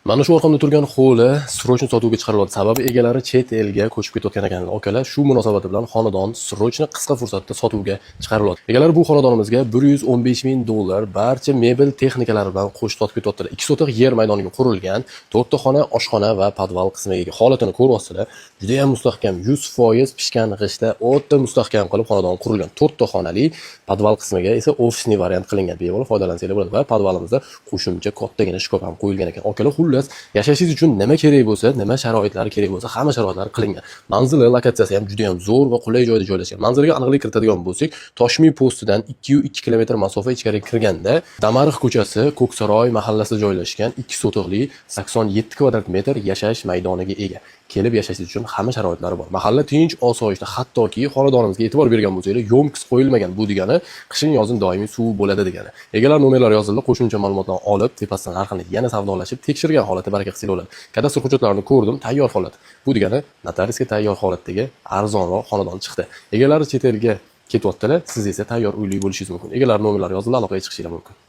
Mana shu orqamda turgan hovli срочно sotuvga chiqarilyapti. Sababi egalari chet elga ko'chib ketayotgan ekanlar. Akalar, shu munosabati bilan xonadon срочно qisqa fursatda sotuvga chiqarilyapti. Egalari bu xonadonimizga 115 ming dollar barcha mebel texnikalari bilan qo'shib sotib ketyaptilar. 2 sotix yer maydoniga qurilgan, 4 ta xona, oshxona va podval qismiga ega. Holatini ko'ryapsizlar. Juda ham mustahkam, 100% pishgan g'ishtda o'ta mustahkam qilib xonadon qurilgan. 4 ta xonali, podval qismiga esa офисный variant qilingan. Bemalol foydalansanglar bo'ladi va podvalimizda qo'shimcha kattagina shkaf ham qo'yilgan ekan. Akalar, xullas, yashashingiz uchun nima kerak bo'lsa, nima sharoitlari kerak bo'lsa, hamma sharoitlar qilingan. Manzili, lokatsiyasi ham juda ham zo'r va qulay joyda joylashgan. Manzilga aniqlik kiritadigan bo'lsak, Toshmiy postidan 2,2 kilometr masofa ichkariga kirganda, Damarix ko'chasi, Ko'ksaroy mahallasida joylashgan 2 sotixli 87 kvadrat metr yashash maydoniga ega. Kelib yashashingiz uchun hamma sharoitlari bor. Mahalla tinch, osoyishta, hattoki xonadonimizga e'tibor bergan bo'lsanglar, ёмкость qo'yilmagan. Bu degani qishin yozin doimiy suv bo'ladi degani. Egalar nomerlari yozildi, qo'shimcha ma'lumotlarni olib, tepasidan narxini yana savdolashib, tekshirgan holatda baraka qilsanglar bo'ladi. Kadastr hujjatlarini ko'rdim, tayyor holat. Bu degani notariusga tayyor holatdagi arzonroq xonadon chiqdi. Egalari chet elga ketyaptilar, siz esa tayyor uyli bo'lishingiz mumkin. Egalar nomerlari yozildi, aloqaga chiqishingiz mumkin.